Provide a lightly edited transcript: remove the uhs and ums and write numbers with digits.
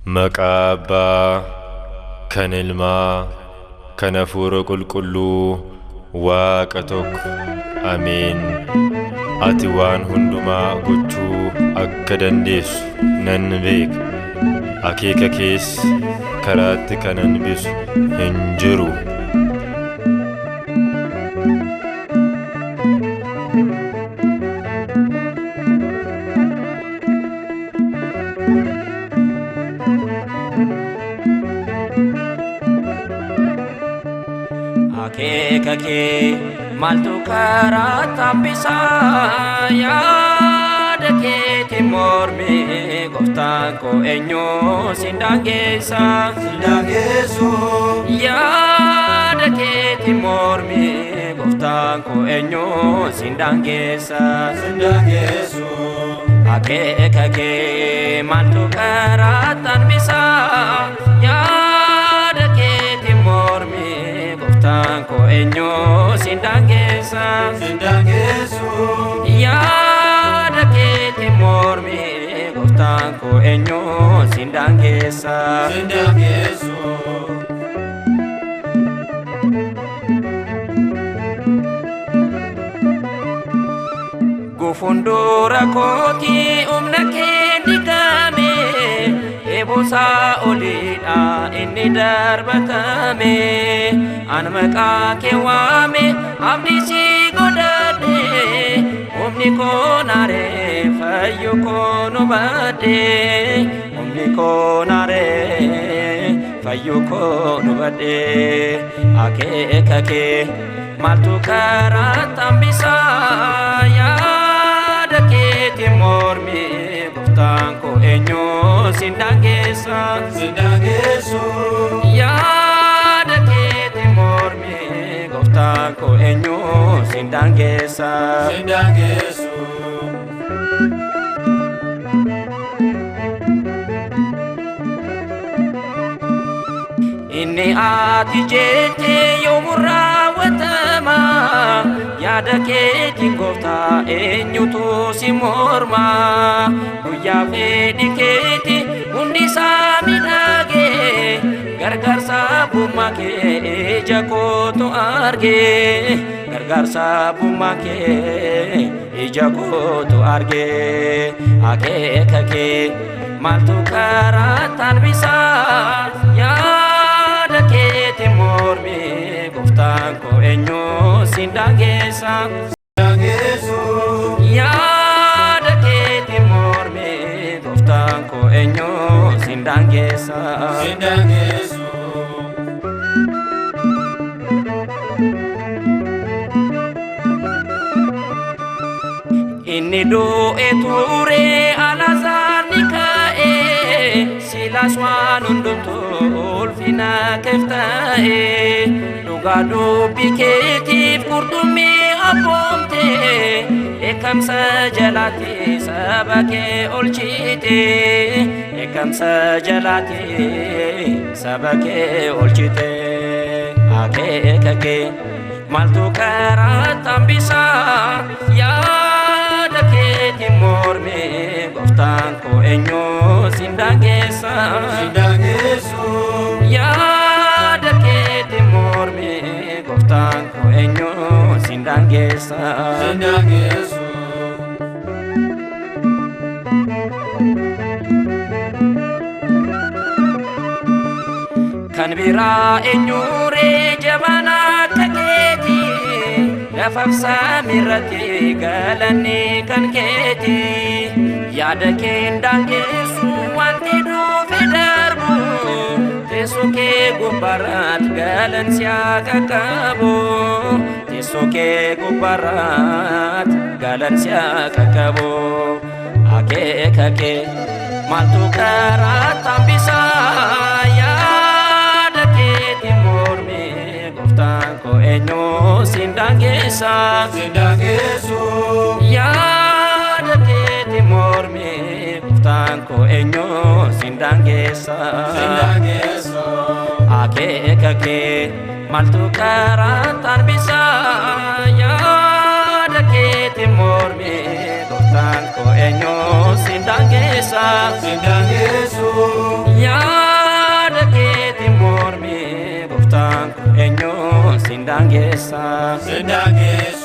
Maqaa Abbaa kan Ilmaa kan Hafuura Qulqulluu Waaqa tokko. Ameen. Ati waan hundumaa gochuu akka dandeessu nan beeka. Akeeka kees karaatti kan hambisu hin jiru. Akeeka kee maaltu karaa hambisaa yaada keetiin mormi gooftaan koo eenyu sin daangeessa. Yaada keetiin mormi gooftaan koo eenyu sin daangeessa. Akeeka kee maaltu karaa hambisaa yaada keetiin mormi gooftaan koo eenyu sin daangeessa. Yaada keetiin mormi gooftaan koo eenyu sin daangeessa. Gufuun dura kootii humna kee diigame eeboosaa oliidha inni darbatame an maqaa kee waame abdii si godhadhe humni koo naaree fayyu koo nu badhe humni koo naaree fayyu koo nu badhe akeeka kee maaltu karaa hambisaa yaada keetiin mormi gooftaan koo eenyu sin daangeessa. Yaada keetiin mormi gooftaan koo eenyu sin daangeessa. Inni ati jettee yoomuu raawwatama yaada keetiin gooftaa eenyutu si morma guyyaa fedhi keeti hundi isaa miidhagee gargaarsa abbummaa kee ija kootu argee gargaarsa abbummaa kee ija kootu argee akeeka kee maaltu karaa hambisaa yaada keetiin mormi gooftaan koo eenyu sin daangeessa. Yaada keetiin mormi gooftaan koo eenyu sin daangeessa. Inni du'e ture Alazaar ni ka'e silaas waan hundumtuu ulfina keef ta'e dhugaa dubbii keetiif qurxummii abboomte dheekkamsa jalaatti saba kee olchite dheekkamsa jalaatti saba kee olchite akeeka kee maaltu karaa hambisaa yaada keetiin mormi gooftaan koo eenyu sin daangeessa. Yaada keetiin mormi gooftaan koo eenyu sin daangeessa. Kan biraa eenyuree jabaan akka keeti lafaaf samiirratti galanni kan keeti yaada keen daangeessu wanti dhufe darbu teessoo kee gubbaarraat galan si haa qaqqabu teessoo kee gubbaarraat galan si haa qaqqabu akeeka kee maaltu karaa hambisaa yaada keetiin mormi gooftaan koo eenyu sin daangeessa. Yaada keetiin mormi gooftaan koo eenyu sin daangeessa. Akeeka kee maaltu karaa hambisaa yaada keetiin mormi gooftaan koo eenyu sin daangeessa. Sin daangeessu. Yaa Sindaangeessa. Sindaangeessu.